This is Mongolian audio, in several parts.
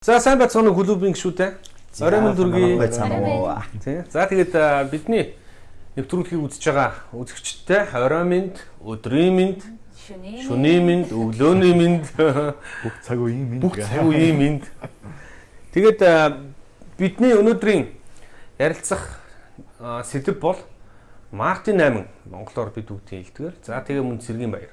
За, сайн байцгаана уу, клубын гишүүдээ. Оройн мэнд хүргэе. Байцгаана уу. Тий. За, тэгээд бидний нэвтрүүлгийг үзэж байгаа үзэгчдээ оройн мэнд, өдрийн мэнд, Шөнийн. шөнийн мэнд, өглөөний мэнд, Бүх цаг үеийн мэнд. бүх цаг үеийн мэнд. Тэгээд бидний өнөөдрийн ярилцах сэдэв бол Мартын 8, монголоор бид бүгдийн хэлдгээр. За, тэгээ мөн цэргийн баяр.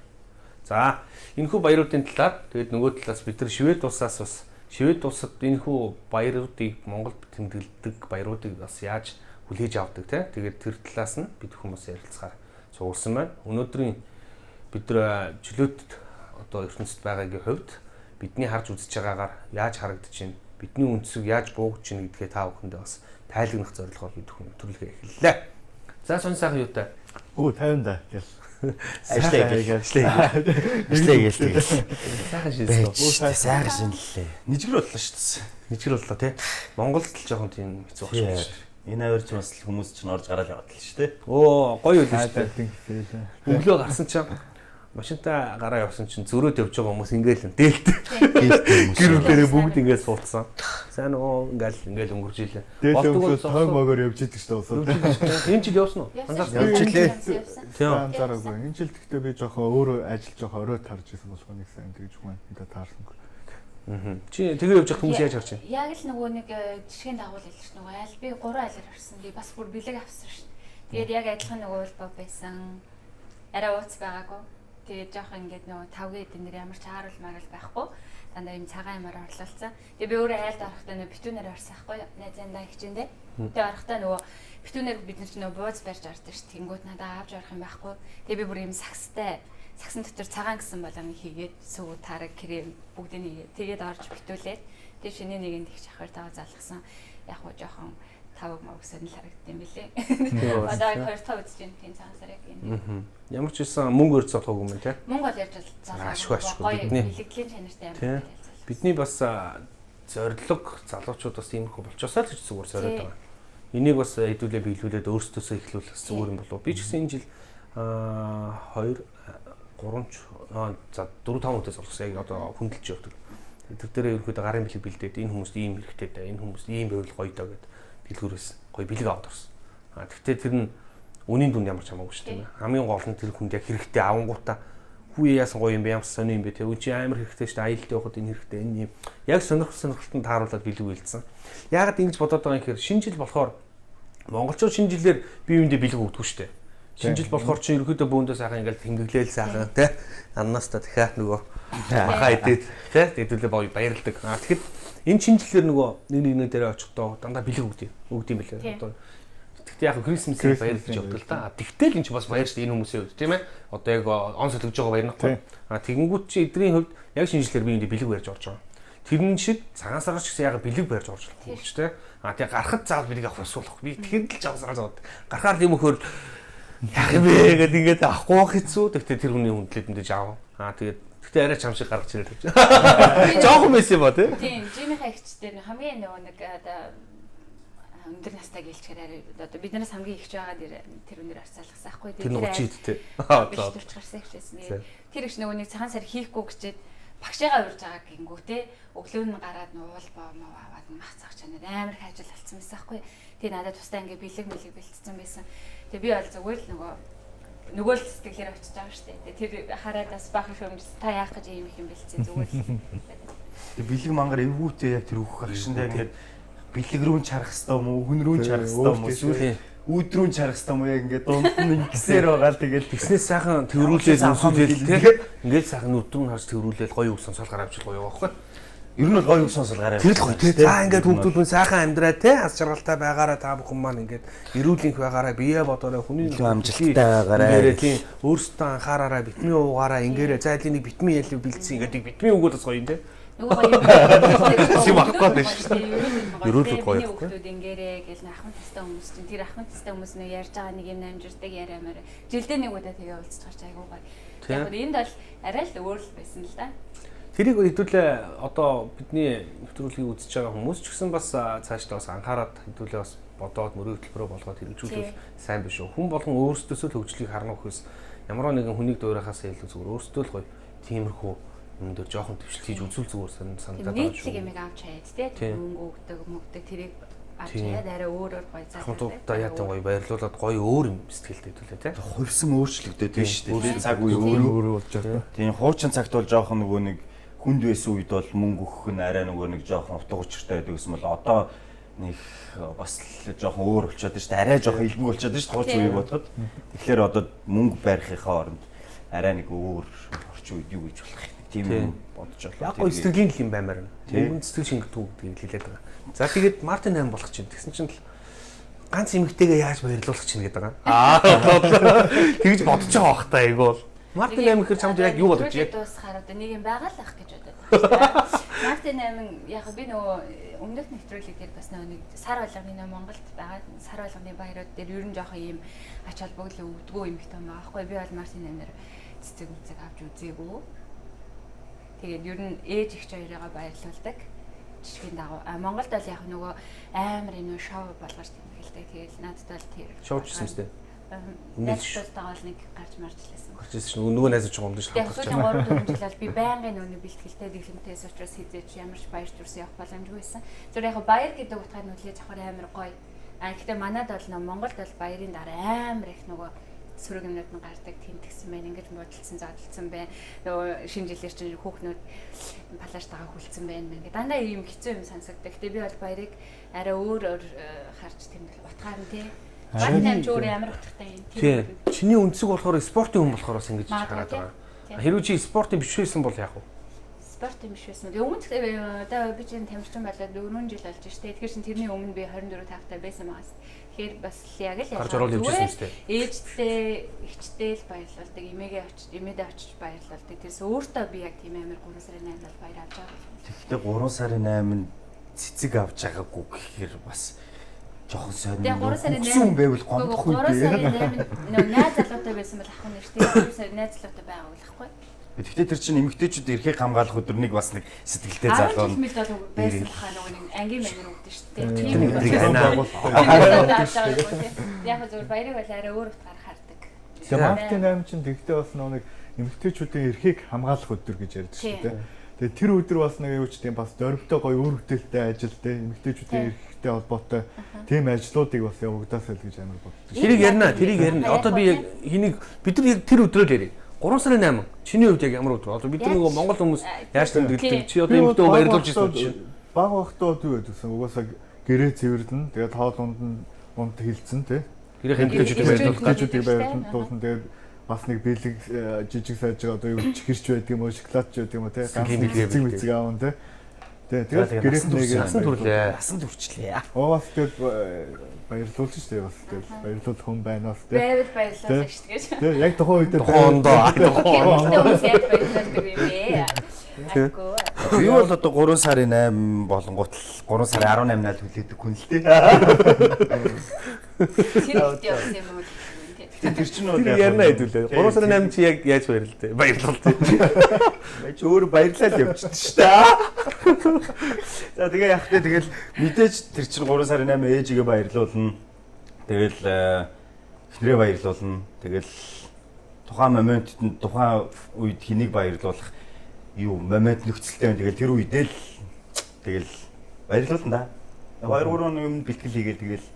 За, энэхүү баяруудын талаар, тэгээд нөгөө талаас бид нар Швед улсаас бас Швед улсад энэхүү баяруудыг, Монголд тэмдэглэдэг баяруудыг бас яаж хүлээж авдаг те. Тэгээд тэр талаас нь бид хүмүүс ярилцахаар суулсан байна. Өнөөдрийн бид нар чөлөөт одоо ертөнцид байгаагийн хувьд бидний харж үзэж байгаагаар яаж харагдаж байна, бидний өнцөг яаж буугдж байна гэдгээ та бүхэндээ бас тайлбарлах зорилгоор бид хүн нэвтрүүлгээ эхэллээ. За, сонь сайхан юутай. Өө, 50 да гэл. Ажлаа гээл. Ажлаа гээл тэгэл. Сайхан шинэлсэн. Байж. Сайхан шинэллээ. Нийжгэр боллоо шүү дээ. Нийжгэр боллоо тий. Монголд л жоохон тийм хэцүү багш шүү. Энэ авир ч бас хүмүүс чинь орж гараал яваад л шүү дээ. Оо, гоё үйл шүү дээ. Тайлбарлан гэсэлээ. Өглөө гарсан чинь машинтаа гараа явсан чинь зөрөөд явж байгаа хүмүүс ингээл дээлтэй. Гэрэл Гэр бүлээрээ бүгд ингээд суулцсан. Сайн уу, ингээл ингээл өнгөрч ийлээ. Дээлээ өмсөөд той могоор явж идэг шүү дээ улсууд. Энэ жил явсан уу? Явсан Анзаарсан. шүү. Явж илээ. Явсан. Тийм. Анзаараагүй. Энэ жил гэхдээ би жоохон өөрөө ажил жоохон орой тарж исэн болохоор нэг сайн тэгж хүн энэ таарсангүй. Аа. Чи тэгээ явж явах хүмүүс яаж харж байна? Яг л нөгөө нэг жишгийн дагуул илэрч нөгөө айл би 3 айлаар орсон. Би бас бүр бэлэг авсан шүү. Тэгээд яг адилхан нөгөө улбав байсан. Арай ууц байгаагүй. Тэгээд жоохон ингээд нөгөө тавгийн эдэн нэр ямар ч хааруул марал байхгүй. Дандаа юм цагаан юмар орлолцсон. Тэгээд би өөрөө айлд орохдоо нөгөө битүүнээр орсон байхгүй юу? Найзандаа хичээндээ. Тэгээд орохдоо нөгөө битүүнээр бид нар ч нөгөө бууз барьж ордог шүү. Тэнгүүт надад авч орох юм байхгүй. Тэгээд би бүр юм сагстай сагсан дотор цагаан гэсэн болон хийгээд сүү тараг крем бүгдийг хийгээд тэгээд орж битүүлээд тэгээд шинэ нэгэнд их шахаар тав залгасан. Яг уу жоохон тавг мав сонир харагдсан юм билээ. Одоо яг хоёр тав үзэж байна тийм цагаан сарыг энэ. Ямар ч байсан мөнгө өрц золгоогүй юм тий. Мөнгө бол ярьж залгаагүй. Ашгүй, ашгүй. Гоё Бидний- бэлэгдлийн чанартай Тий. амар ялцсан. Бидний бас зорилго залуучууд бас иймэрхүү болчосоо л гэж зүгээр зориод Тий. байгаа. Энийг бас хэдүүлээ биелүүлээд өөрсдөөсөө эхлүүл бас зүгээр юм болов. Би ч гэсэн энэ жил 2 3 за 4 5 хүнтэй золгосон. Яг одоо хүндэлж явдаг. Тэр дээрээ ерөнхийдөө гарын бэлэг бэлдээд энэ хүмүүст ийм хэрэгтэй дээ, энэ хүмүүст ийм байвал гоё доо гэд дэлгүүрээс гоё бэлэг аваад орсон. А тэгтээ тэр нь үнийн дүнд ямар ч хамаагүй шүү дээ. Хамгийн гол нь тэр хүнд яг хэрэгтэй авангуудаа хүү яасан гоё юм бэ, ямар сони юм бэ те. Үн чи амар хэрэгтэй шүү дээ. Аялалд явахад энэ хэрэгтэй, энэ юм. Яг сонирхолтод тааруулаад бэлэг бэлдсэн. Яагаад ингэж бодоод байгаа юм гэхээр шинэ жил болохоор монголчууд шинэ жилээр бие биендээ бэлэг өгдөг шүү дээ. Шинэ жил болохоор чи ерөөдөө бөөндөө сайхан ингээл тэмдэглээл сайхан те. Аннаастаа дахиад нөгөө махаа идээд те. Хэдүүлээ баярлдаг. А тэгэхэд энэ шинэ жилээр нөгөө нэг нэг нэг дээрээ очихдоо дандаа бэлэг өгдөг. Өгд юм билээ. Тий. Одоо тэгтээ яг Christmas-ийн баяр гэж явдаг л да. А тэгтэл энэ чи бас баяр шүү дээ энэ хүмүүсийн хувьд тийм ээ. Одоо яг он солигдож байгаа баяр нөхгүй. А тэгэнгүүт чи эдний хувьд яг шинэ жилээр би энд бэлэг барьж орж байгаа. Тэрэн шиг цагаан сараар ч гэсэн яг бэлэг барьж орж болохгүй ч тийм. А тэгээ гарахад заавал бэлэг авах ёсгүй болох. Би тэгэхэд л жав сараа зовоод. Гарахаар тийм өхөр яах юм бэ гэд ингээд авахгүй байх хэцүү. Тэгтээ тэр хүний хүндлээд мэдээж аав. А тэгээд тэгтээ арай чам шиг гаргаж ирээд тавьчих. Жохон байсан юм ба тий. Тийм, жимийнхаа эгчдэр хамгийн нөгөө нэг одоо өндөр настай гэлчгээр арай одоо биднээс хамгийн ихч байгаа тэр өндөр арцаалгасан ахгүй. Тэр нь 30 ид тий. Биш, төрч гарсан ихч байсан. За. Тэр ихч нөгөө нэг цагаан сар хийхгүй гэчээд багшаагаа урьж байгаа гингүүтээ өглөө нь гараад нуул боо мав аваад мах цаг чанаад амар их ажил алдсан байсан ахгүй. Тэгээ надад тусдаа ингээ бэлэг мэлэг бэлтцсэн байсан. Тэгээ би бол зүгээр л нөгөө л сэтгэлээр очиж байгаа шүү дээ. Тэгээ тэр хараад бас баахан шөмжс та яах гэж ийм их юм бэлтцээ зүгээр л. Бэлэг мангар эвгүүтэй яг тэр өөх агшин дээр ингээд бэлэг рүү нь чарах хэвээр юм уу, хүн рүү нь чарах хэвээр юм уу, эсвэл үүд рүү нь чарах хэвээр юм уу, яг ингээд дунд нь ингэсээр байгаа л тэгэл Тэгснээс сайхан тэрврүүлээд өмсүүлээл тий. Ингээд сайхан нүдэн харж тэрврүүлээл гоё үг сонсоол гараа авчил гоё байхгүй. Ер нь бол гоё үг сонсол гараа. Тэр л гоё тий. За, ингээд хүүхдүүд мөн сайхан амьдраа тий. Аз жаргалтай байгаараа, та бүхэн маань ингээд эрүүлэнх байгаараа, бие бодоорой, хүний Илүү амжилттай байгаарай. Ингээрээ тий. Өөрсдөө анхаараарай, битмийн уугаараа ингээрээ. За, элийн нэг битмийн ялыг бэлдсэн ингээд битмийн өгöd бас гоё юм тий. Нөгөө гоё Юм авахгүй байх шүү дээ. Ерөөлөд гоё Миний байхгүй. хүүхдүүд ингээрээ гэл нэ ахмад тастай хүмүүс чинь тэр ахмад тастай хүмүүс нөө ярьж байгаа нэг юм намжирдаг яриа маар. Жилдээ нэг удаа тэгээ уулзчих гарч айгуу гоё. Тий. Яг гоо энд бол арай л өөр л байсан л да. Тэрийг хэдүүлээ одоо бидний нэвтрүүлгийг үзэж байгаа хүмүүс ч гэсэн бас цаашдаа бас анхаарад хэдүүлээ бас бодоод мөрийн хөтөлбөрөөр болгоод хэрэгжүүлвэл сайн биш үү. Хүн болгон өөрсдөөсөө л хөгжлийг харна гэхээс ямар нэгэн хүнийг дуурайхаас илүү зүгээр өөрсдөө л гоё тиймэрхүү юм дээр жоохон төвшил хийж үзвэл зүгээр санагдаад байгаа шүү. Нийтлэг юмыг авч хаяад тий мөнгө өгдөг мөгдөг тэрийг авч хаяад арай өөрөөр гоё заа. Хамтдаа яа тань гоё баярлуулад гоё өөр юм сэтгэлтэй хэвлээ тий. Хувьсан өөрчлөгдөд тийм шүү дээ. Цаг үе өөр өөр болж байгаа. Тийм хуучин цагт бол жоохон нөгөө нэг хүнд байсан үед бол мөнгө өгөх нь арай нөгөө нэг жоохон утга учиртай байдаг гэсэн бол одоо нэг бас л жоохон өөр болчиход шүү дээ. Арай жоохон илбэг болчиход шүү дээ хуучин үеийг бодоход. Тэгэхээр одоо мөнгө барихынхаа оронд арай нэг өөр орчин үед юу гэж болох юм. Тийм юм бодож болоо. Яг гоё сэтгэлийн л юм баймаар байна. Мөнгөнд сэтгэл шингэдэг гэдгийг хэлээд байгаа. За тэгээд Мартин 8 болох чинь тэгсэн чинь л ганц эмэгтэйгээ яаж баярлуулах чинь гэдэг байгаа. Аа тэгж бодож байгаа бах та айгу бол. Мартин 8 гэхэр чамд яг юу бодож яг дуусахаар одоо нэг юм байгаа л ах гэж бодод байгаа. Мартин 8 яг би нөгөө өмнөх нэвтрүүлэг дээр бас нөгөө нэг сар болгоны нөгөө Монголд байгаа сар болгоны баярууд дээр ер нь жоохон ийм ач холбогдол өгдөггүй эмэгтэй байгаа байхгүй. Би бол Мартин 8-аар цэцэг мүцэг авч үзээгүй. Тэгээд ер нь ээж ихч хоёрыгаа баярлуулдаг. Жишгийн дагуу. А Монголд бол яг нөгөө амар юм шоу болгож тэмдэглэдэг. Тэгэл надад бол тэр шоуч гэсэн юм. Найзтайгаа бол нэг гарч марч лээсэн. Гарч ирсэн чинь нөгөө найз чинь гомдож хатгах. Сүүлийн 3 4 жил бол би байнгын нөгөө бэлтгэлтэй дэглэмтэйс учраас хизээч ямар ч баяр төрсөн явах боломжгүй байсан. Зүгээр яг баяр гэдэг утгаар нь үлээж авахар амар гоё. А гэхдээ манад бол нөгөө Монголд бол баярын дараа амар их нөгөө сөрөг юмнууд нь гардаг тэмтгсэн байна. Ингэж муудалцсан, зодолцсон байна. Нөгөө шинэ жилээр чинь хүүхнүүд палаштайгаа хүлцэн байна мэн. Дандаа ийм хэцүү юм сонсогддог. Гэтэ би бол баярыг арай өөр өөр харж тэмдэглэх утгаар нь тий. Мартин 8 ч өөр ямар утгатай юм. Тийм. Чиний өнцөг болохоор спортын хүн болохоор бас ингэж хараад байгаа. Хэрвээ чи спортын биш байсан бол яах вэ? Спортын биш байсан. Өмнө одоо би чинь тамирчин болоод 4 жил болж штэ. Тэгэхээр чин тэрний өмнө би 24 тавтай байсан байгаас. Тэгэхээр бас яг л гарч ороод явж байсан штэ. Ээжтэй, эгчтэй л баярлуулдаг, эмээгээ очиж, эмээдээ очиж баярлуулдаг. Тэрс өөртөө би яг тийм амар 3 сарын 8-нд бол баяр авч байгаа. Тэгэхдээ 3 сарын 8-нд цэцэг авч байгаагүй гэхээр бас жоохон сонир. Тэгээ 3 сарын 8-нд байвал гомдохгүй. 3 сарын 8-нд нөө найз залуутай байсан бол ах нь штэ. 3 сарын найз залуутай байгаагүй л ахгүй. Тэгэхдээ тэр чинь эмэгтэйчүүд эрхийг хамгаалах өдөр нэг бас нэг сэтгэлтэй залуу. 10 жил мэд бол байсан баха нөгөө нэг ангийн манер өгдөн шүү дээ. Тийм өдрийг анаа. Яг зөв баярыг бол арай өөр утгаар хардаг. Тэгээ Мартин 8 чинь тэгтээ бас нөгөө нэг эмэгтэйчүүдийн эрхийг хамгаалах өдөр гэж ярьдаг шүү дээ. Тэгээ тэр өдөр бас нэг юу ч тийм бас дөрвтэй гоё үр бүтээлтэй ажил те эмэгтэйчүүдийн эрхтэй холбоотой тийм ажлуудыг бас явагдаасай л гэж амар боддог. Тэрийг ярина, тэрийг ярина. Одоо би яг хэнийг бид нар яг тэр өдрөө л ярив. 3 сарын 8 чиний хувьд яг ямар өдөр? Одоо бид нар нөгөө Монгол хүмүүс яаж тэмдэглэдэг? Чи одоо эмэгтэй баярлуулж ирсэн чинь. Баг багтаа юу гэдэгсэн. Угаасаа гэрээ цэвэрлэн тэгээд хоол унд нь унт хилцэн те. Гэрээ эмэгтэйчүүдийг баярлуулна. Тэгээд бас нэг бэлэг жижиг сажиг одоо юу чихэрч байдаг юм уу, шоколад ч байдаг юм уу те. Ганц цэцэг мэцэг аавн те. Тэгээд гэрээс нэгээ насан түрлээ. Насан турчлээ. Оо бас тэгээд баярлуулж штэ бас тэгээд баярлуулах хүн байна бас те. Байвал баярлуулна штэ гэж. Тэ яг тухайн үед тухайн ондоо хүмүүс яг баярлуулдаг юм бэ. Айгүй. Би бол одоо 3 сарын 8 болонгууд 3 сарын 18-наа л хүлээдэг хүн л дээ. Тэр ихтэй явсан юм уу? Тэр чинь бол яг ярина хэдүүлээ. 3 сарын 8 чи яг яаж баярлалтай? Баярлалтай. Чи өөр баярлал явчихсан шүү дээ. За тэгээ яг тэ тэгэл мэдээж тэр чинь 3 сарын 8 ээжигээ баярлуулна. Тэгэл эхнэрээ баярлуулна. Тэгэл тухайн моментод нь тухайн үед хэнийг баярлуулах юу момент нөхцөлтэй байна. Тэгэл тэр үедээ л тэгэл баярлуулна да. 2 3 юм бэлтгэл хийгээл тэгэл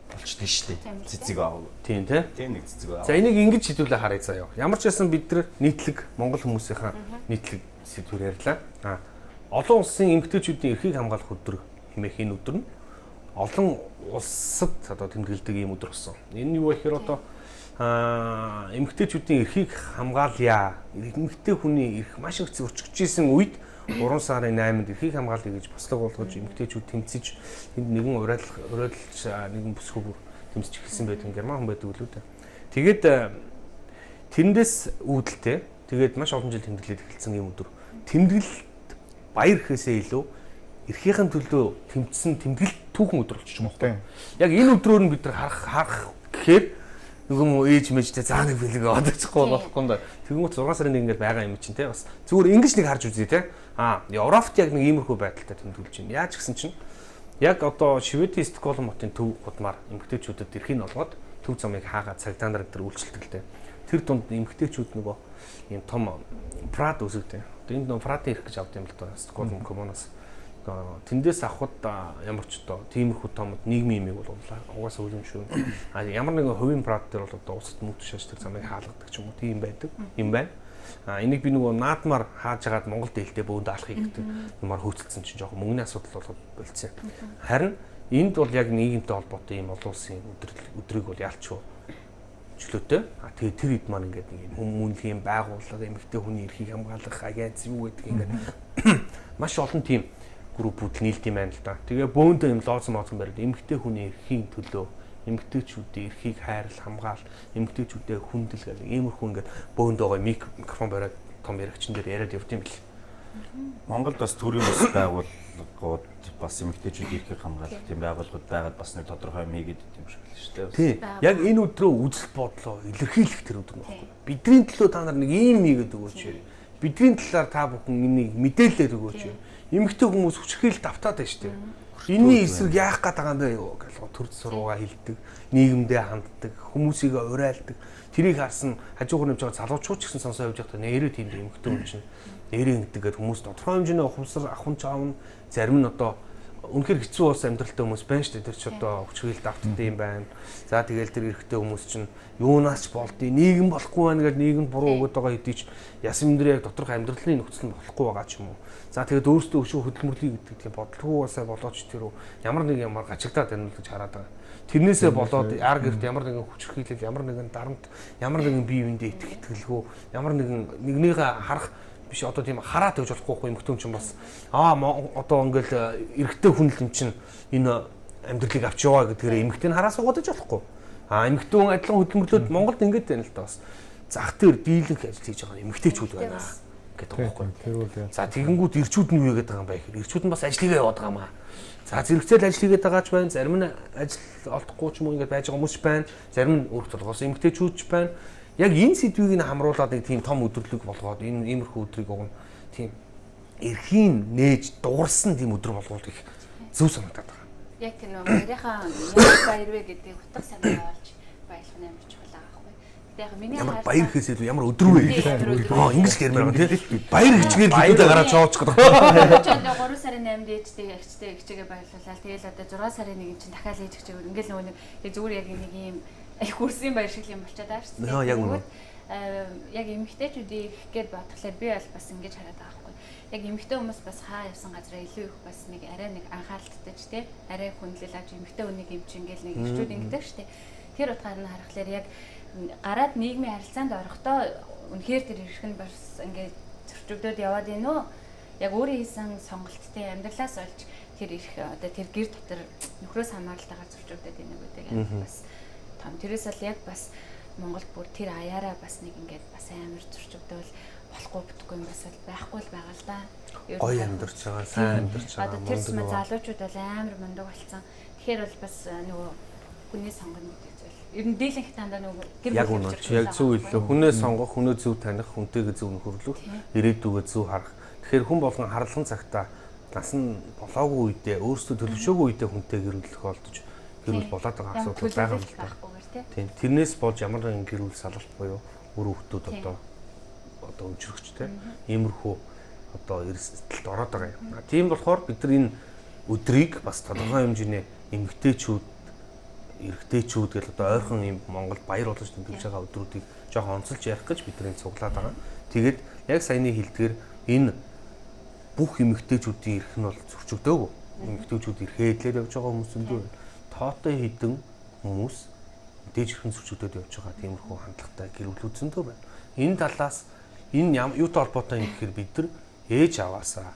болчтой шүү дээ. Цэцэг аав. Тийм тий. Тийм нэг цэцэг аав. За энийг ингэж хэдүүлээ харъя заяа. Ямар ч байсан бид нар нийтлэг Монгол хүмүүсийнхаа нийтлэг сэдвээр ярьлаа. А олон улсын эмэгтэйчүүдийн эрхийг хамгаалах өдөр хэмээх энэ өдөр нь олон улсад одоо тэмдэглэдэг ийм өдөр болсон. Энэ юу вэ гэхээр одоо эмэгтэйчүүдийн эрхийг хамгаалъя. Эмэгтэй хүний эрх маш их зөрчигдөж исэн үед 3 сарын 8-нд эрхийг хамгаалъя гэж бослого болгож эмэгтэйчүүд тэмцэж тэнд нэгэн урайлж нэгэн бүсгүй бүр тэмцэж эхэлсэн байдаг герман хүн байдаг үлээ дээ. Тэгээд тэндээс үүдэлтэй тэгээд маш олон жил тэмдэглээд эхэлсэн юм өдөр. Тэмдэглэлт баяр гэхээсээ илүү эрхийнхэн төлөө тэмцсэн тэмдэглэлт түүхэн өдөр болчих юм байна. Яг энэ өдрөөр нь бид нар харах гэхээр нөгөө мө ээж мэжтэй заа нэг бэлэг одохгүй болохгүй юм да. Тэгмүүд 6 сарын 1-ээр байгаа юм чинь те бас зүгээр ингэж нэг харж үзье те. Аа Европт яг нэг иймэрхүү байдалтай тэмдэглэж байна. Яаж гэсэн чинь яг одоо Шведийн Стокгольм хотын төв худмаар эмэгтэйчүүдэд эрхийг олгоод төв замыг хаагаад цагдаа нар дээр үйлчлдэг л те. Тэр дунд эмэгтэйчүүд нөгөө ийм том прад үсгдэг. Одоо энд нөө Фратын ирэх гэж авд юм л доо. Стокгольм коммунаас. Тэндээс авахд ямар ч одоо тиймэрхүү томод нийгмийн имийг бол угаасаа үлэмшүүн. А ямар нэгэн хувийн прат дээр бол одоо улсад мөнгө тушааж тэр замыг хаалгадаг ч юм уу тийм байдаг юм байна. А энийг би нөгөө наадмаар хааж агаад Монгол дээлтэй бөөнд алахыг гэдэг юмар хөөцөлдсөн чинь жоохон мөнгөний асуудал болоод болцсон. Харин энд бол яг нийгэмтэй холбоотой ийм олон улсын өдрийг бол ялчгүй чөлөөтэй. А тэгээ тэр хэд маань ингээд нэг юм хүмүүнлэгийн байгууллага, эмэгтэй хүний эрхийг хамгаалах агенц юу гэдэг ингээд маш олон тийм группүүд нийлд юм байна л да. Тэгээ бөөндөө юм лооцсон моцсон бариад эмэгтэй хүний эрхийн төлөө, эмэгтэйчүүдийн эрхийг хайрл, хамгаал, эмэгтэйчүүдээ хүндэл гэх иймэрхүү ингээд бөөндөө гоё микрофон бариад том яригчин дээр яриад явд юм бэл. Монголд бас төрийн бас байгууллагууд бас эмэгтэйчүүдийн эрхийг хамгаалах тийм байгууллагууд байгаад бас нэг тодорхой юм хийгээд идэм шиг л шүү дээ. Тий. Яг энэ өдрөө үзэл бодлоо илэрхийлэх тэр өдөр нөхгүй. Бидний төлөө та нар нэг ийм хийгээд өгөөч. Бидний талаар та бүхэн энийг мэдээлэл өгөөч. Эмэгтэй хүмүүс хүчрхийлэл давтаад байна шүү дээ. Энийний эсрэг яах гээд байгаа юм бэ гэл төр суруугаа хилдэг, нийгэмдээ ханддаг, хүмүүсийг урайлдаг. Тэрийг харсан хажуугаар нэмж байгаа залуучууд ч гэсэн сонсоо явж байхдаа нэрээ тийм эмэгтэй хүн чинь нэрээ ингэдэг гэдээ хүмүүс тодорхой хэмжээний ухамсар авах ч аавна. Зарим нь одоо үнэхээр хэцүү болсон амьдралтай хүмүүс байна шүү дээ. Тэр чи одоо хүчрхийлэл давтдаг юм байна. За тэгэл тэр эрэгтэй хүмүүс чинь юунаас ч болдیں۔ Нийгэм болохгүй байна гэж нийгэмд буруу өгöd байгаа хэдий ч ясан амьдрын яг доторх амьдралын нөхцөл нь болохгүй байгаа ч юм уу. За тэгээд өөрсдөө өшөө хөдөлмөрлөе гэдэг тийм бодлогоосаа болоод ч тэр үү ямар нэг ямар гачигдаад байна л гэж хараад байгаа. Тэрнээсээ болоод ар гэрт ямар нэгэн хүчрхийлэл, ямар нэгэн дарамт, ямар нэгэн бие биендээ итгэх итгэлгүй, ямар нэгэн нэгнийгээ харах биш одоо тийм хараад тавьж болохгүй юм эмэгтэй чинь бас одоо ингээл эрэгтэй хүн л юм чинь энэ амьдралыг авч яваа гэдгээр эмэгтэй нь хараа суугаад иж болохгүй. А эмэгтэй хүн адилхан хөдөлмөрлөөд Монголд ингэж байна л да бас. Зах дээр дийлэнх ажил хийж байгаа эмэгтэйчүүд байна гэдэг байгаа байхгүй. За тэгэнгүүт эрчүүд нь юу хийгээд байгаа юм бэ гэхээр эрчүүд нь бас ажил хийгээ яваад байгаа юм аа. За зэрэгцээл ажил хийгээд байгаа ч байна, зарим нь ажил олдохгүй ч юм уу ингэж байж байгаа хүмүүс ч байна, зарим нь өөрөх толгоос эмэгтэйчүүд ч байна. Яг энэ сэдвийг нь хамруулад нэг тийм том өдөрлөг болгоод энэ иймэрхүү өдрийг уг нь тийм эрхийн нээж дуурсан тийм өдөр болгоул их зөв санагдаад байгаа. Яг тийм нөө баярынхаа ямар баяр вэ гэдэг утга санаа олж баярлах нь амар чухал байгаа байхгүй. Гэтэ яг миний ямар баяр гэхээс илүү ямар өдөр вэ? Аа ингэж л ярмаар байна тийм. Баяр хичгээр л үдэ гараад чоочих гэдэг. Чи одоо 3 сарын 8-нд ээжтэй эгчтэй эгчээгээ баярлуулаад тэгэл одоо 6 сарын 1-нд чинь дахиад ээж эгчээ ингээл нөгөө нэг зүгээр яг нэг юм их хөрсөн баяр шиг юм болчиход байгаа шүү дээ. Яг үнэ. Яг эмэгтэйчүүдийн их гээд бодглохлоор би бол бас ингэж хараад байгаа байхгүй. Яг эмэгтэй хүмүүс бас хаа явсан газараа илүү их бас нэг арай нэг анхааралтай ч тийм арай хүндлэл авч эмэгтэй хүнийг юм чи ингээл нэг ирчүүд ингэдэг шүү дээ. Тэр утгаар нь харахлаар яг гараад нийгмийн харилцаанд орохдоо үнэхээр тэр эрх нь бас ингээд зөрчигдөд яваад ийн үү? Яг өөрийн хийсэн сонголттой амьдралаас олж тэр эрх одоо тэр гэр дотор нөхрөөс хамааралтайгаар зөрчигдөд ийн үү гэдэг бас том. Тэрээс бол яг бас Монголд бүр тэр аяараа бас нэг ингээд бас амар зөрчигдөөл болохгүй бүтэхгүй юм бас байхгүй л байгаа л да. Гоё амьдарч байгаа, сайн амьдарч байгаа. Одоо тэр сүмэ залуучууд бол амар мундаг болсон. Тэгэхээр бол бас нөгөө хүний сонгоно гэдэг зүйл. Ер нь дийлэнх дандаа нөгөө гэр бүл яг яг зөв илүү. Хүнээ сонгох, хүнээ зөв таних, хүнтэйгээ зөв нөхөрлөх, ирээдүгөө зөв харах. Тэгэхээр хүн болгон харлан цагтаа нас нь болоогүй үедээ өөрсдөө төлөвшөөгүй үедээ хүнтэй гэр бүл олдож гэр бүл болоод байгаа асуудал байгаа юм л да. Тийм. Тэрнээс болж ямар нэгэн гэр бүл салалт буюу үр хөвгтүүд одоо өнчрөгчтэй иймэрхүү одоо эрсдэлд ороод байгаа юм. Тийм болохоор бид нар энэ өдрийг бас тодорхой хэмжээний эмэгтэйчүүд, эрэгтэйчүүд гэл одоо ойрхон юм Монголд баяр болгож тэмдэглэж байгаа өдрүүдийг жоохон онцолж ярих гэж бид нар энэ цуглаад байгаа. Тэгээд яг саяны хэлдгээр энэ бүх эмэгтэйчүүдийн эрх нь бол зөрчигдөөгүй. Эмэгтэйчүүд эрхээдлээр явж байгаа хүмүүс зөндөө байна. Тоотой хідэн хүмүүс дээж эрхэн зөрчигдөд явж байгаа тиймэрхүү хандлагатай гэр бүлүүд зөндөө байна. Энэ талаас энэ юутай холбоотой юм гэхээр бид нар ээж аваасаа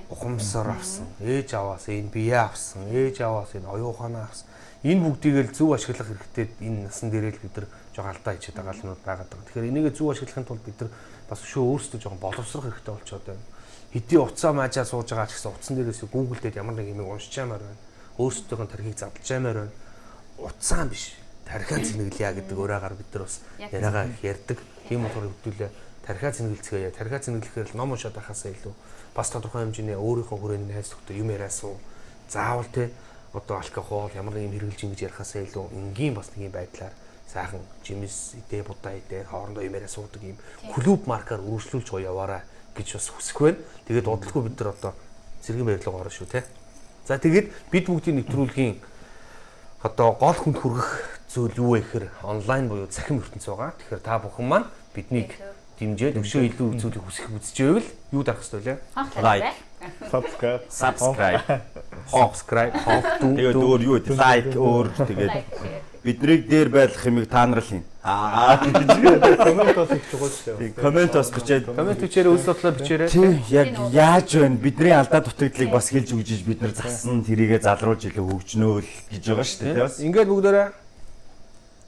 ухамсар авсан, ээж аваас энэ бие авсан, ээж аваас энэ оюун ухаанаа авсан. Энэ бүгдийг л зөв ашиглах хэрэгтэй. Энэ насан дээрээ л бид нар жоохон алдаа хийчихэд байгаа юмуд байгаад байгаа. Тэгэхээр энийг зөв ашиглахын тулд бид нар бас өшөө өөрсдөө жоохон боловсрох хэрэгтэй болчиход байна. Хэдий уцаа маажаа сууж байгаа ч гэсэн утсан дээрээс Google дээр ямар нэг юм уншиж ямаар байна. Өөрсдийнхөө тархийг задлж ямаар байна. Утсаа биш. Тархиа цэнэглэе гэдэг өрөөгаар бид нар бас яриагаа их ярьдаг. Тийм болохоор хэвдүүлээ тархиа цэнэглэцгээе. Тархиа цэнэглэхээр л ном уншаад байхаасаа илүү бас тодорхой хэмжээний өөрийнхөө хүрээний найз нөхдөд юм яриа суу. Заавал те одоо алкогол ямар нэг юм хэрэглэж ингэж ярихаасаа илүү энгийн бас нэг юм байдлаар сайхан жимс идэ будаа идэ хоорондоо юм яриа суудаг юм клуб маркаар үргэлжлүүлж гоё яваарай гэж бас хүсэх байна. Тэгээд удалгүй бид нар одоо цэргийн баярлага орно шүү те. За тэгээд бид бүгдийн нэвтрүүлгийн одоо гол хүнд хүргэх зүйл юу вэ гэхээр онлайн буюу цахим ертөнц байгаа. Тэгэхээр та бүхэн маань биднийг дэмжиж өшөө илүү зүйлийг хүсэх үзэж байвал юу дарах ёстой вэ? Like. Subscribe. Subscribe. Subscribe, хонх дүү. Тэгээд өөр юу вэ? Like өөр тэгээд биднийг дээр байлгах юмыг та нар л хийн. Аа гэж. Коммент бас их чухал шүү дээ. Коммент бас бичээд Коммент бичээрэй, үйл бодлоо бичээрэй. Тийм яг яаж байна? Бидний алдаа дутагдлыг бас хэлж өгч иж бид нар засан тэрийгэ залруулж илүү хөгжнөө л гэж байгаа шүү дээ. Бас Ингээд бүгдээрээ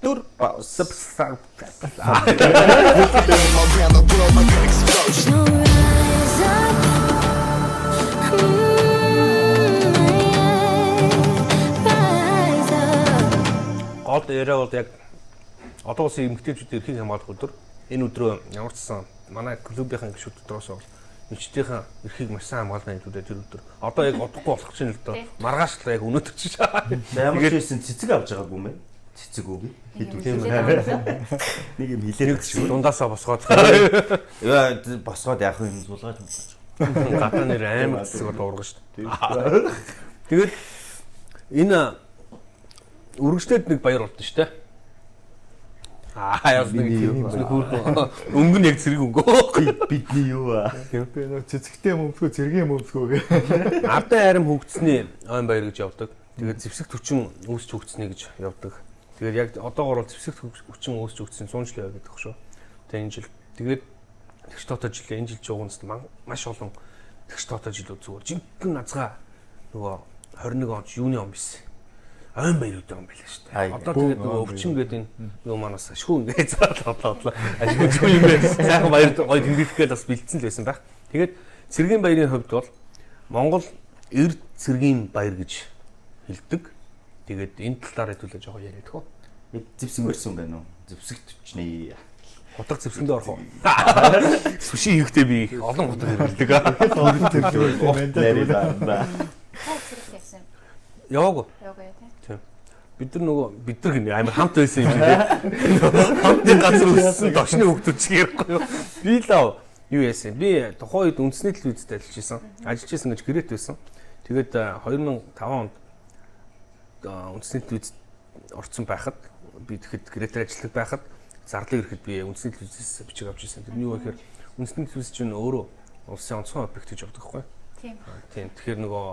дүр subscribe. Around the world like an explosion. So rise up, rise up. Гол яриа бол яг одоо улсын эмэгтэйчүүдийн эрхийг хамгаалах өдөр. Энэ өдрөө ямар ч сан манай клубийнхэн гишүүд дотроос бол эмчтийнхээ эрхийг маш сайн хамгаална гэдүүдээ тэр өдөр. Одоо яг удахгүй болох чинь л доо. Маргааш л яг өнөөдөр чинь. Ямар ч байсан цэцэг авч байгаагүй юм байна. Цэцэг үгүй. Тийм Нэг юм хэлээд Нэг дундаасаа босгоод Яа босгоод яах вэ? Сулгааж мулгааж. гадаа нэр амар цэцэг бол уурга шүү дээ. Тэгээд энэ үргэлжлээд нэг баяр болдсон шүү дээ. Аа яас нэг нэг хүүхэн өнгө нь яг цэрэг өнгө. Бидний юу аа? Би нөө цэцэгтэй юм өмсгөө цэргийн юм өмсгөө гэ. Ардан арим хөгжсөний ойн баяр гэж явдаг. Тэгээд зэвсэг төчин үүсч хөгжсөний гэж явдаг. Тэгээд яг одоогор бол зэвсэг хүчин үүсч хөгжсөн 100 жил байв гэдэг шүү. Тэгээд энэ жил тэгээд тэгш тоотой жил энэ жил жууганц маш олон тэгш тоотой жилүүд зүгээр жинхэнэ назгаа нөгөө 21 он юуны он биш. Ойн баяр үүдэн он байлаа шүү дээ. Одоо тэгээд нөгөө өвчин гэдэг энэ юу манаас ашгүй ингээд заалаа бодлоо. Ашгүй зүйл юм бэ. Сайхан баяр гоё тэмдэглэх гээд бас бэлдсэн л байсан байх. Тэгээд цэргийн баярын хувьд бол Монгол эрд цэргийн баяр гэж хэлдэг. Тэгээд энэ талаар хэдүүлээ жоохон яриад хөө. Зэвсэг барьсан байна уу? Зэвсэг төчнээ. Хутга зэвсгэндээ орох уу? Сүши хийхдээ би их олон хутга хэрэглэдэг. Олон төрлөө юм байна да. Та цэрэг явсан. Яваагүй. Яваагүй тий. Бид нар нөгөө бид нар гинэ амар хамт байсан юм шиг тий. Хамтын газар өссөн дошны хүүхдүүд чиг ярихгүй юу. Би л ав юу яасан. Би тухайн үед үндэсний телевизэд ажиллаж исэн. Ажиллаж исэн гэж гэрээт байсан. Тэгээд 2005 онд үндэсний телевизэд орсон байхад би тэгэхэд гэрээт ажилладаг байхад зарлыг ирэхэд би үндэсний телевизээс бичиг авч ирсэн. Тэр нь юу гэхээр үндэсний телевиз чинь өөрөө улсын онцгой объект гэж явдаг байхгүй. Тийм. Тийм. Тэгэхээр нөгөө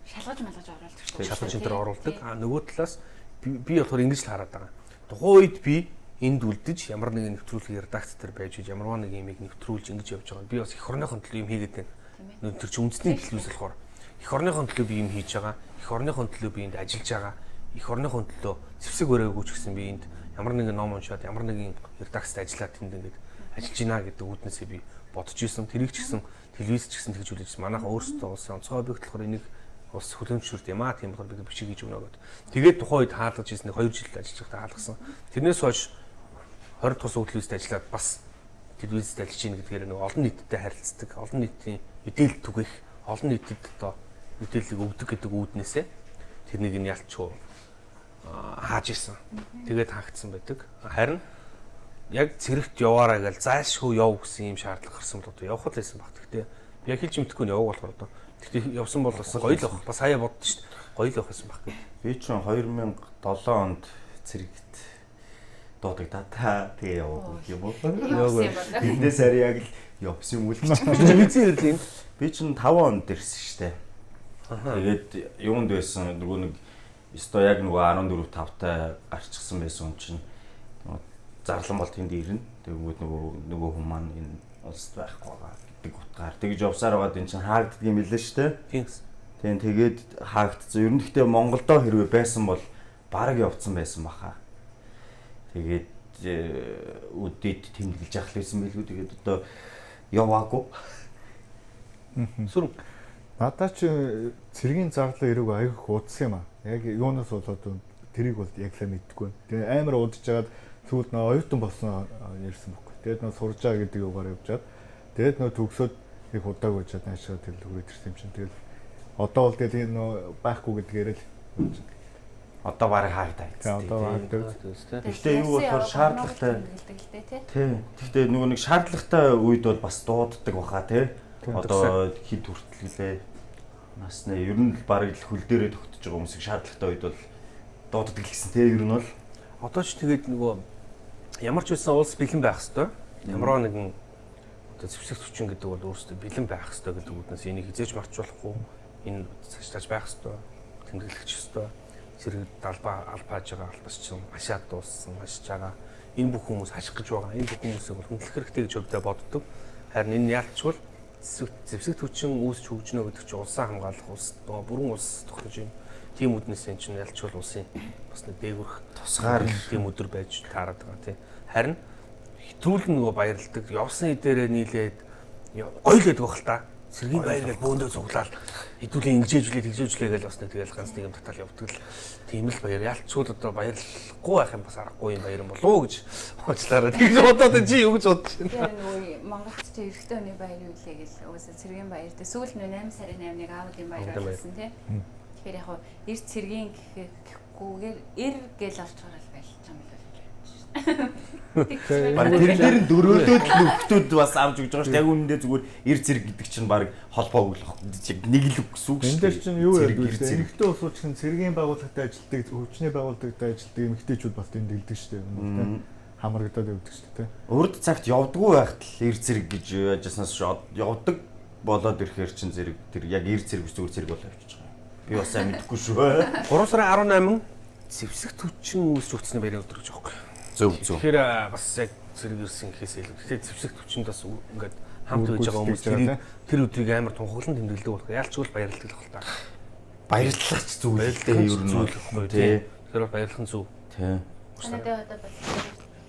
Шалгаж малгаж оруулдаг шүү. шалгаж энэ төр оруулдаг. А нөгөө талаас би болохоор ингэж л хараад байгаа. Тухайн үед би энд үлдэж ямар нэгэн нэвтрүүлгийн редакц дээр байж ямар нэг юмыг нэвтрүүлж ингэж явж байгаа. Би бас эх орныхон төлөө юм хийгээд байна. Тэр чинь үндэсний телевиз болохоор эх орныхон төлөө би юм хийж байгаа. Эх орныхон төлөө би энд ажиллаж байгаа. Эх орныхон төлөө зэвсэг өрөөгүй ч гэсэн би энд ямар нэгэн ном уншаад ямар нэгэн редакцд ажиллаад тэнд ингэж ажиллаж байна гэдэг үүднээсээ би бодож исэн. Тэрийг ч гэсэн телевиз ч гэсэн тэгж үлээж. Манайха өөрсдөө улсын онцгой объект болохоор энийг улс хүлэмжшүрт юм аа. Тийм болохоор бид бичиг хийж өгнө гэд. Тэгээд тухайн үед хаалгаж ирсэн 2 жил ажиллаж байхдаа хаалгасан. Тэрнээс хойш 20 тус телевизд ажиллаад бас телевизд ажиллаж гин гэдгээр нэг олон нийттэй харилцдаг, олон нийтийн мэдээлэл түгээх, олон нийтэд одоо мэдээллийг өгдөг гэдэг үүднээсээ тэрнийг нь ялчгүй хааж исэн. Тэгээд хаагдсан байдаг. Харин яг цэрэгт яваарай гэж зайлшгүй яв гэсэн юм шаардлага гарсан бол одоо явах л байсан баг. Гэхдээ би яг хэлж мэдэхгүй нь яваг болохоор одоо тэгтээ явсан бол бас гоё л байх. Бас хаяа боддоо шүү дээ. Гоё л байх байсан баг гэдэг. Би ч 2007 онд цэрэгт дуудагдаа та тэгээ яваагүй юм уу? Явсан юм байна. Тэрнээс арай яг л явсан юм үл гэж. Хэзээ ирлээ энд? Би ч 5 онд ирсэн шүү дээ. Тэгээд юунд байсан нөгөө нэг өстой яг нөгөө 14 5-тай гарчихсан байсан юм чинь нөгөө зарлан бол тэнд ирнэ. Тэгвэл нөгөө хүн маань энэ улсд байхгүй байгаа гэдэг утгаар тэгж явсаар байгаад эн чинь хаагддаг юм билээ шүү дээ. Тийм. Тийм тэгээд хаагдсан. Ер нь гэхдээ Монголдо хэрвээ байсан бол бараг явцсан байсан баха. Тэгээд үдээд тэмдэглэж явах л байсан байлгүй. Тэгээд одоо яваагүй. Сүрэн. Надаа чи цэргийн зарлал ирэг аяг удсан юм аа. Яг юунаас болоод тэрийг бол яг сайн мэдэхгүй. Тэгээ амар удаж жагаад сүүлд нөө оюутан болсон ярьсан байхгүй. Тэгээд нөө сурж байгаа гэдэг югаар явжгаад тэгээд нөө төгсөөд их удааг байжаад наашаа тэр л хүрээд ирсэн юм чинь. Тэгэл одоо бол тэгэл энэ нөө байхгүй гэдгээрээ л. Одоо барыг хаагдаа. Тий, одоо хаагдав. Тий. Гэхдээ юу болохоор шаардлагатай тэмдэглэдэг л дээ тий. Тий. Гэхдээ нөгөө нэг шаардлагатай үед бол бас дууддаг баха тий. Одоо хэд хүртэл гэлээ. Насны ер нь л барыг л хөл дээрээ тогтож байгаа хүмүүсийг шаардлагатай үед бол дууддаг л гэсэн тий. Ер нь бол Одоо ч тэгээд нөгөө ямар ч байсан улс бэлэн байх хэвээр. Ямар нэгэн одоо зэвсэг хүчин гэдэг бол өөрөөсөө бэлэн байх хэвээр гэдэг үднэс энийг хизээж марч болохгүй. Энэ цаашдаж байх хэвээр. Тэмдэглэх хэвээр. Зэрэг далбаа албааж байгаа албасчин хашаад дууссан, хашиж байгаа. Энэ бүх хүмүүс хаших гэж байгаа. Энэ бүх хүмүүсийг бол хүндлэх хэрэгтэй гэж өвдөө боддог. Харин энэ яалтчвал зэвсэг хүчин үүсч хөгжнө гэдэг чинь улсаа хамгаалах улс нөгөө бүрэн улс тогтнож юм. Тийм үднэс энэ чинь ялчвал улсын бас нэг дээгүрх тусгаар л тийм өдөр байж таарад байгаа тий. Харин хэтрүүлэн нөгөө баярладаг явсан хэдээрээ нийлээд гоё л байдаг бах л та. Сэргийн баяр гэж бөөндөө цуглаал хэдүүлэн ингэжээжлээ тэгжээжлээ гэж бас нэг тэгэл ганц нэг юм татаал явдаг л тийм л баяр ялцгүй одоо баярлахгүй байх юм бас аргагүй юм баяр юм болов уу гэж уучлаарай. Тэгж бодоод чи юу гэж бодож байна? Тэр нөгөө Монголд чи эрэгтэй хүний баяр юу лээ гэл угаасаа цэргийн баяр дээ. Сүүл нь 8 сарын 8-ыг аавын баяр Аавын баяр. болсон тий. Тэгэхээр яг хуу эр цэргийн гэхгүйгээр эр гэл орж байгаа л байлж юм л байна. Бараг тэрэн дээр нь дөрөөлөөд л нөхдүүд бас авч өгч байгаа шүү дээ. Яг үнэндээ зүгээр эр зэрэг гэдэг чинь бараг холбоогүй л баг. Яг нэг л үг гэсэн үг шүү Энэ дээр чинь юу Зэрэг, ярьдаг эр вэ? зэрэг. Эмэгтэй улсууд чинь цэргийн байгууллагатай ажилладаг, хөгжний байгууллагатай ажилладаг эмэгтэйчүүд бас тэмдэглэдэг шүү дээ. Тэ. Хамрагдаад явдаг шүү дээ. Тэ. Урд цагт явдггүй байхад л эр зэрэг гэж яжсанаас явдаг болоод ирэхээр чинь зэрэг тэр яг эр зэрэг биш зүгээр зэрэг болоо явчихж байгаа. Би бас сайн мэдэхгүй шүү. 3 сарын 18 зэвсэг түвчин үүсч утасны баярын өдөр гэж аахгүй. Зөв зөв. Тэгэхээр бас яг зэрэг ирсэн гэхээс илүү. Тэгэхээр зэвсэг түвчинд бас ингээд хамт байж байгаа хүмүүс Үргэлжлэж байгаа, тэрийг тэр өдрийг амар тунхаглан тэмдэглэдэг болох. Ялчгүй л баярладаг л та. Баярлалаач зүйл л дээ ер нь зүйл байхгүй тий. тий. Тэгэхээр бол баярлах нь зөв. Тий. Надад одоо бас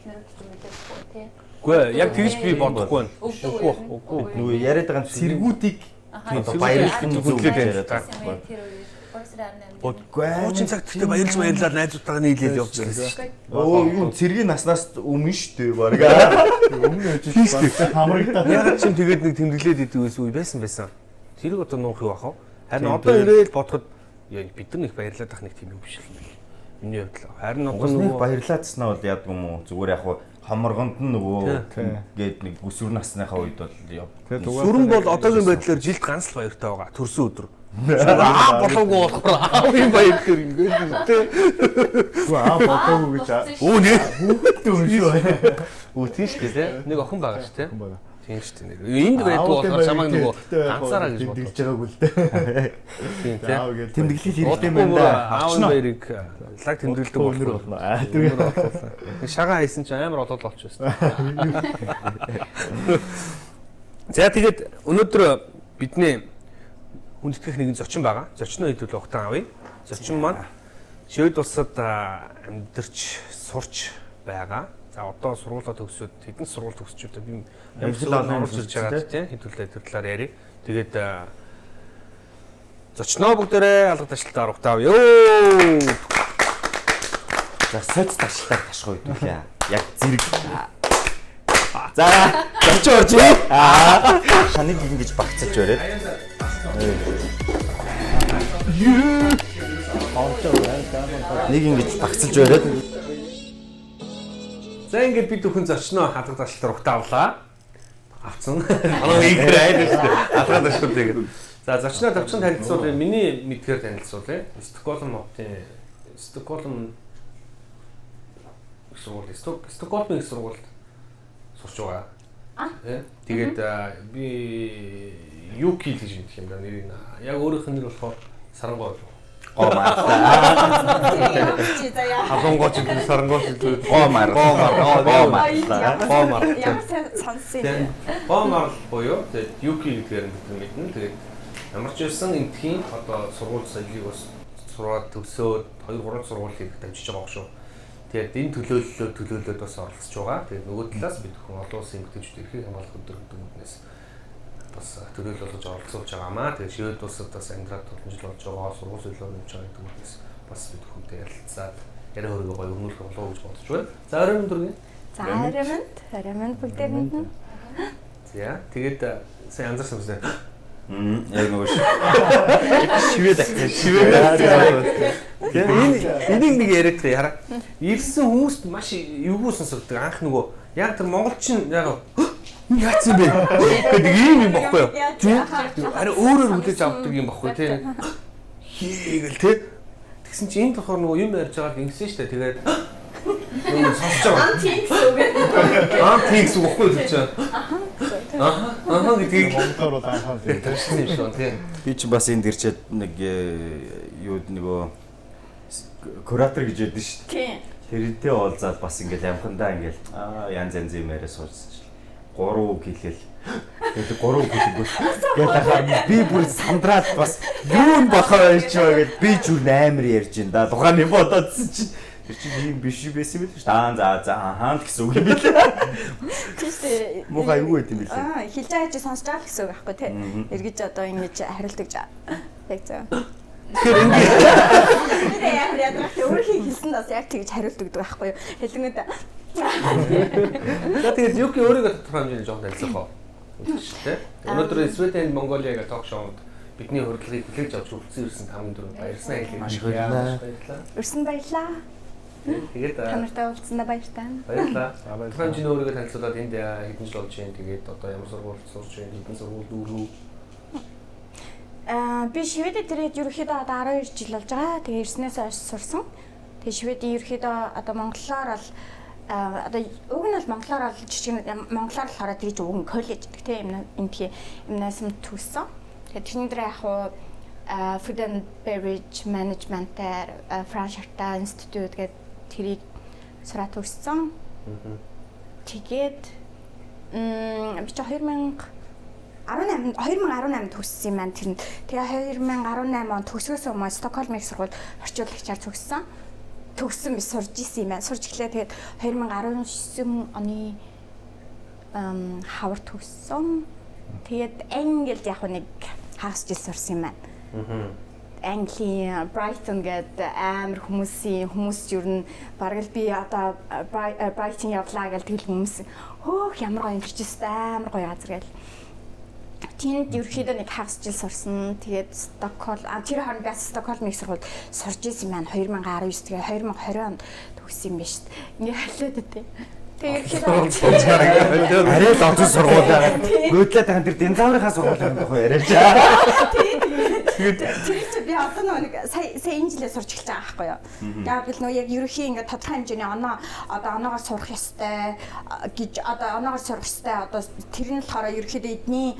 нэр мэдээгүй тий. Үгүй ээ, яг тэгж би бодохгүй байна. Үгүй Үгүй үгүй. Нөгөө яриад байгаа нь цэргүүдийг одоо баярлах нь зөв гэж яриад байгаа байхгүй. Тэр үеэр 3 сарын 18-нд. Үгүй. Хуучин цагт гэхдээ баярлж баярлаад найзуудтайгаа нийлээл явж байсан шүү дээ. Өө юу цэргийн наснаас өмнө шүү дээ бараг. Өмнө ажиллаж бас хамрагдаад Яг ч юм тэгээд нэг тэмдэглээд идэв байсан үе байсан байсан. Тэрийг одоо нуух юу ах вэ? Харин Тийм, одоо тэгээд- ирээл бодоход яа, бид нар их баярлаад ах нэг тийм юм биш л юм байна. Миний хувьд л. Харин одоо Угсны нөгөө баярлаадснаа бол яадаг юм уу? Зүгээр яг хуу хоморгонд нь нөгөө Тий. гээд нэг өсвөр насныхаа үед бол яв. Тэгээ дугаар Сүрэн бол одоогийн байдлаар жилд ганц л баяртай байгаа. Төрсөн өдөр. Аа болоогүй болохоор аавын баяр дээр ингээд тий. Үгүй аа болоогүй гэж Өө нэ. хүүхдтэй юм шүү. Өө тийм шүү дээ тий. Нэг охин байгаа шүү тий. Охин байгаа. Тийм шүү дээ. Энд байдгүй болохоор чамайг нөгөө ганцаараа гэж бодлоо. Тэмдэглэж байгаагүй л дээ. Тийм тий. Аав гэж Тэмдэглэл хэрэгтэй Удахгүй юм бүр да. Аавын баярыг лаг тэмдэглэдэг өнөр болохоор. болно. Аа тэр Нэг шагаан хайсан чинь амар олоод олчихсон. За тэгээд өнөөдөр бидний хүндэтгэх нэгэн зочин байгаа. Зочноо хэдүүл угтан авъя. Зочин маань Швед улсад амьдарч сурч байгаа. За одоо сургуулаа төгсөөд хэдэн сургууль төгсчүүдээ би ямар Ажил сургууль олон орж ирж сурч, байгаа тийм хэдүүлээ тэр талаар ярив. Тэгээд зочноо бүгдээрээ алга ташлалтаар угтан авъя. Йоо! За соц ташлаар ташгүй хэдүүлээ. Яг зэрэг. За зочин орж ий. Аа. Шаныг ингэж багцаж бариад. Нэг ингэж багцалж бариад. За ингээд бид бүхэн зочноо алга ташлалтаар угтан авлаа. Авцсан. Манай ихэр айл шүү дээ. Алга ташлал тэгээд. За зочноо товчхон танилцуулъя. Миний мэдгээр танилцуулъя. Стокгольм хотын Стокгольм их сургууль Стокгольмын их сургуульд сурч байгаа. Тэ? Тэгээд би Юки л гэж мэдэх юм да нэрийг. Яг өөрийнх нь нэр болохоор Сарангоо. Гоо марлаа. Чи заяа. Халуунгоо ч илүү сарангоо ч илүү Гоо марлаа. Гоо марлаа. Гоо марлаа. Гоо марлаа. Ямар сайн сонссон юм. Гоо марл буюу тэгээд Юки гэдгээр нь бид нар мэднэ. Тэгээд ямар ч байсан энтхийн одоо сургууль соёлыг бас сураад төгсөөд 2 3 сургуулийг дамжиж байгаа шүү. Тэгээд энэ төлөөллөө төлөөлөөд бас оролцож байгаа. Тэгээд нөгөө талаас бид бүхэн олон улсын эмэгтэйчүүд эрхийг хамгаалах өдөр гэдэг үднээс бас төлөөлөл болгож оролцуулж байгаамаа. Тэгээд Швед улсад бас амьдраад уламжлал болж байгаа, сургууль соёлоор нэмж байгаа гэдэг үднээс бас бид бүхэнтэй ярилцаад яриа хөргөө гоё өрнүүлэх болов уу гэж бодож байна. За оройн өдрийн. За ариманд, ариманд бүгдээрэнд нь. За тэгээд сайн анзаарсан юм. Яг нөгөө шивэд акцент. Шивэд акцент. Тэгээ энэ энийг нэг яриад байгаа хараа. Ирсэн хүмүүст маш эвгүй сонсогддог. Анх нөгөө яг тэр монголчин яг яатсан бэ гэдэг ийм юм бохгүй юу? Тийм. Ари өөрөөр хүлээж авдаг юм бохгүй тий. Хийгээл тий. Тэгсэн чинь энд болохоор нөгөө юм ярьж байгаа л ингэсэн шүү дээ. Тэгээд нөгөө сонсож байгаа. Аа тийм гэсэн үг. Аа тийм гэсэн үг бохгүй юу тэр чинь. Аа аа гэдгийг Монголоор бол анхаа тийм. таршсан юм шиг тийм. Би чинь бас энд ирчээд нэг юу нөгөө куратор гэж ядсан шүү дээ. Тийм. Тэрнтэй уулзаад бас ингээл амхандаа ингээл аа янз янз юм яриа суучихсан чинь 3 үг хэлээл. Тэгээд 3 үг хэлэнгүүт тэгэл ахаа би бүр сандраад бас юу нь болохоор ярьж байгаа гэд би ч үр амар ярьж ин да. Тухайн юм бодоодсэн чинь тэр чинь ийм биш байсан юм л шүү дээ. Аа за за ахаа л гэсэн үг юм билээ. Тийм шүү дээ. Муухай юу байт юм билээ. Аа хэлж байгаа чи сонсож байгаа л гэсэн үг аахгүй тий. Эргэж одоо ингэж хариулдаг. Яг зөв. Тэгэхээр ингэ Тэр амар ядрах өөрхийн хэлсэн бас яг тэгж хариулт өгдөг байхгүй юу? Хэлэнгүүд За тэгээд Юки өөрийгөө тодорхой хэмжээний жоохон танилцах уу? Үзэж тэ. Өнөөдөр Sweden Mongolia гэх ток шоунд бидний урилгыг хүлээж авч хүрэлцэн ирсэн хамгийн түрүүнд баярсан хэлье. Маш их баярлалаа. Баярлалаа. Өрсөн баярлаа. Тэгээд Та нартай уулзсандаа баяртай. баярлалаа. Тодорхой хэмжээний өөрийгөө танилцуулаад энд хэдэн жил болж байна. Тэгээд одоо ямар сургуульд сурч байна, хэдэн сургуульд дүүрүү. Аа би Шведэд ирээд ерөнхийдөө одоо 12 жил болж байгаа. Тэгээ ирснээс хойш сурсан. Тэгээ Шведийн ерөнхийдөө одоо монголоор бол одоо уг нь бол монголоор бол жижиг монголоор болохоор тэгж уг нь коллеж гэдэг тийм эндхийн гимназиум төгссөн. Тэгээ тэрний дараа яг хуу Food and Beverage Management-аар Франц Шарта институт гэдэг тэрийг сураад төгссөн. Тэгээд би чи 2018 төгссөн юм байна тэр нь. Тэгээ 2018 он төгсгөөс өмнө Стокгольм их сургуульд орчуулагчаар төгссөн. Төгссөн би сурж исэн юм байна. Сурж эхлээ тэгээд 2019 оны хавар төгссөн. Тэгээд Англид яг нэг хагас жил сурсан юм байна. Английн Brighton гэдэг амар хүмүүсийн хүмүүс ер нь бараг л би одоо Brighton явлаа гэж тэгэл хүмүүс хөөх ямар гоё юм чижсэн амар гоё газар гэл. Тэнд ерөөхдөө нэг хагас жил сурсан. Тэгээд Стокгольм тэр хооронд бас Стокгольм их сургуульд сурж исэн юм байна. 2019 тэгээ 2020 онд төгссөн юм байна шүү дээ. Ингээ халиад үү. Тэгээ ерөөхдөө Арай л олон сургууль байгаа. Гүйдлээ тань тэр динозаврынхаа сургууль юм баггүй яриач. Тэгээд тэр чинь би одоо нөгөө нэг сая сая энэ жилээ сурч эхэлж байгаа байхгүй юу. Яг л нөгөө яг ерөнхий ингээд тодорхой хэмжээний оноо одоо оноогоор сурах ёстой гэж одоо оноогоор сурах ёстой одоо тэр нь болохоор ерөнхийдөө эдний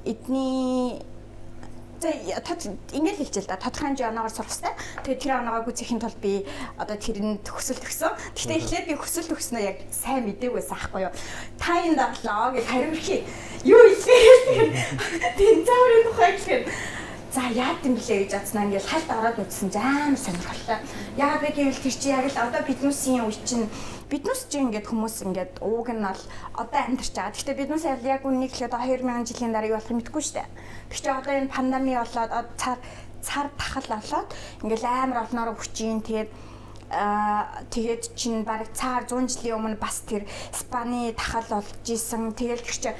эдний за ингээд хэлчихээ л да. Тодорхой хэмжээ оноогоор сурах хэрэгтэй. Тэгээд тэр оноогоо гүйцэхийн тулд би одоо тэрэнд хүсэл төгсөн. Гэхдээ эхлээд би хүсэл төгснөө яг сайн мдээгүй байсан аахгүй юу. Та энэ даглаа гэж хариу өрхий. Юу илээ? Динозаврын тухай гэхээр за яад юм блэ гэж бодснаа ингээд хальт ороод үзсэн чинь амар сонирхолтой. Яагаад вэ гэвэл тэр чинь яг л одоо биднүүсийн үе чинь биднүүс чинь ингээд хүмүүс ингээд ууг нь бол одоо амьдарч байгаа. Гэхдээ биднүүс яг үннийг хэлэхэд 2000 жилийн дараа юу болох юм мэдэхгүй шүү дээ. Тэр чинь одоо энэ пандеми болоод цар тахал болоод ингээд амар олноороо хүчин тэгээд тэгээд чинь бараг цаар 100 жилийн өмнө бас тэр Испани тахал болж исэн. Тэгэл тэр чинь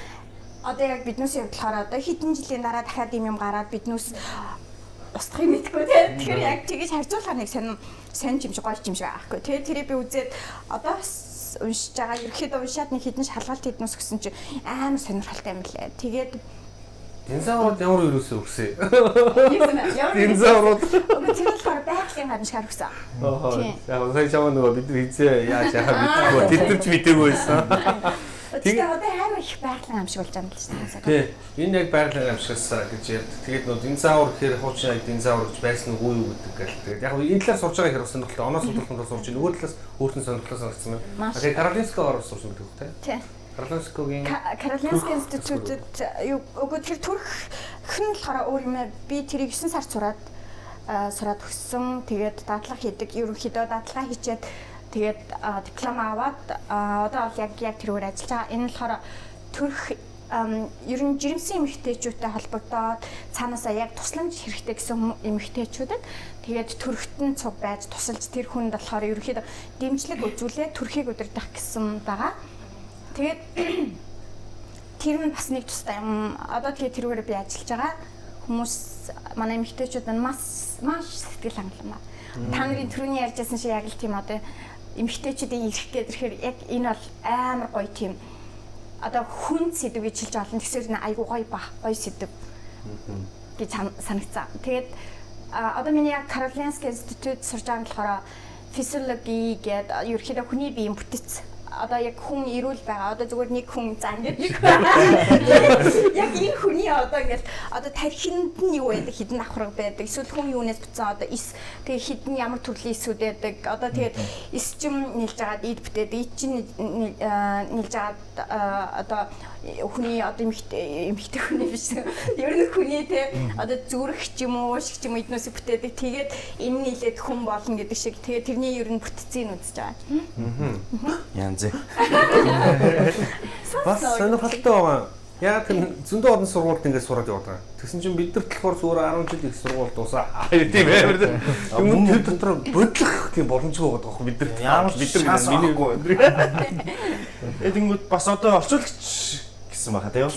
одоо яг биднүүсийн хувьд болохоор одоо хэдэн жилийн дараа дахиад ийм юм гараад биднүүс устдахыг мэдэхгүй тийм. Тэгэхээр яг тэгэж харьцуулахаар нэг сонин сонь юм шиг гоё юм шиг аахгүй. Тэгээд тэрийг би үзээд одоо бас уншиж байгаа. Ерөнхийдөө уншаад нэг хэдэн шалгалт хэднээс өгсөн чинь амар сонирхолтой юм лээ. Тэгээд Динозаврууд ямар вирусээ өгсөн? Динозаврууд. Динозаврууд. Тэр болохоор байгалийн гар шиг өгсөн. Аа. Яг сая чамаа нөгөө бид нар хизээ яаж яхаа мэдгүй. Тэд нар ч мдээгүй байсан. Тэгээ одоо амар их байгалийн ам шиг болж байгаа юм л шүү дээ. Тий. Энэ яг байгалийн амшигсаа гэж ярьдаг. Тэгээд нөгөө динозавр гэхээр хуучин яг динозавр гэж байсан уу юу гэдэг гэл. Тэгээд яг энэ талаар сурж байгаа хэрэг сонирхолтой. Оноо судлахын тулд сурж байна. Нөгөө талаас өөртөө сонирхолтой санагдсан байна. Тэгээд Каролинскоор сурсан гэдэг үг тий. Тий. Каролинскогийн Каролинский институтэд юу үгүй тэр төрөх нь болохоор өөр юм. Би тэрийг 9 сар сураад өгсөн. Тэгээд дадлага хийдэг. Ерөнхийдөө дадлага хийчээд тэгээд диплом аваад одоо бол яг тэрүүгээр ажиллаж байгаа. Энэ нь болохоор төрөх ер нь жирэмсэн эмэгтэйчүүдтэй холбогдоод цаанаасаа яг тусламж хэрэгтэй гэсэн эмэгтэйчүүдэд тэгээд төрөхтөн цуг байж тусалж тэр хүнд болохоор ерөнхийдөө дэмжлэг үзүүлээ төрхийг удирдах гэсэн байгаа. Тэгээд Тэр нь бас нэг тустай юм. Одоо тэгээ тэрүүгээр би ажиллаж байгаа. Хүмүүс манай эмэгтэйчүүд нь маш маш сэтгэл хангалуун ба. Та нарын түрүүний ярьжсэн шиг яг л тийм одоо эмэгтэйчүүдийн эрх гэдэг яг энэ бол амар гоё тийм одоо хүн сэдв гэж хэлж болно. Тэгсээр нь айгуу гоё ба гоё сэдв гэж санагцсан. Тэгээд одоо миний яг Karolinska Institute сурж байгаа нь болохоор физиологи гэдэг ерөнхийдөө хүний биеийн бүтэц одоо яг хүн эрүүл байгаа. Одоо зүгээр нэг хүн за ингээд нэг хүн. Яг энэ хүний одоо ингээд одоо тархинд нь юу байдаг, хідэн давхарга байдаг. Эсвэл хүн юунаас бүтсэн одоо эс тэгээ хідэн ямар төрлийн эсүүд байдаг. Одоо тэгээд эс чим нийлж агаад ид бүтээдэг, ид чинь нийлж агаад одоо хүний одоо эмэгтэй эмэгтэй хүний биш. Ер нь хүний те одоо зүрх ч юм уу, уушиг ч юм уу эднүүсийг бүтээдэг. Тэгээд энэ нийлээд хүн болно гэдэг шиг. Тэгээд тэрний ер нь бүтцийг үзэж байгаа. Янз. Бас сонирхолтой байгаа. Яг тэр зөндөө олон сургуульд ингээд сураад яваад байгаа. Тэгсэн чинь бид нар болохоор зүгээр 10 жил их сургууль дуусаа. Тийм амар. Юм тэр дотор бодлох тийм боломжгүй байгаа байхгүй бид нар. Ямар бид нар шанс миний авахгүй. Тэгэнгүүт бас одоо орчуулагч гэсэн баха тийм.